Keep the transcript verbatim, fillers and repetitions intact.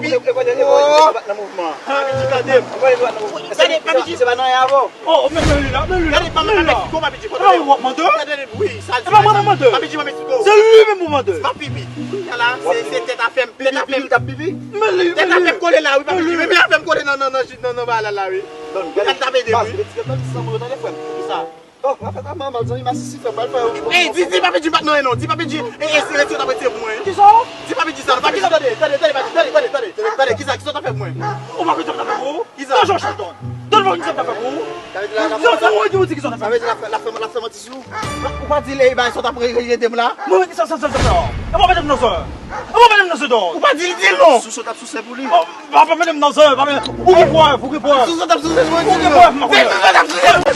Papi Dji. Papi Dji, tande m. Gade, Papi Dji. Se pa nan yavo. Oh, men, men li la, men li la. Gade, Papi Dji, kote w ye? Gade, wi, sa di. E pa mwen mandè. Papi Dji, mwen mete ko. Se li menm pou mandè. Papi Dji. Kounya la, se, se tèt afè m, tèt afè m. Tèt afè m kole la, wi, Papi Dji. Men, men afè m kole nan, nan, nan, nan, nan bagay la, la, wi. Gade, tape de, wi. Sa mwen tande frè m. Ki sa? Oh, w ap fè sa mal, zanmi, masisi fè m pral fè yo. Ey, di, di Papi Dji m pa t nan anyen non. Di Papi Dji, e, e, se retire, t ap retire pou mwen. Kisa? Di Papi Dji sa, non, Papi Dji. Tande, tande, tande, tande, tande, tande, tande, kisa, kisa w t ap fè pou mwen? Ou pa konn sa w t ap fè pou ou? Kisa? Donjon Shelton. Donjon Kisa w t ap fè pou ou? Sa vle di la, la fè, la, sa w di, ou di kisa w t ap fè? Sa vle di la fè, la fè, la fè manti sou ou? Ou pa di l, e, bagay sa w t ap re-, re-, ede m la? Mwen, kisa, sa, sa, sa, sa? E pa mete m nan zòn. E pa mete m nan zòn, dò. Ou pa di l, di l non. Sou sa w t ap souse pou li. Oh, pa, pa mete m nan zòn, pa mete. Ou gen prèv, ou gen prèv. Sou sa w t ap souse pou li, di l non. Ou gen prèv, mwen konnen. Se sou sa w t ap souse.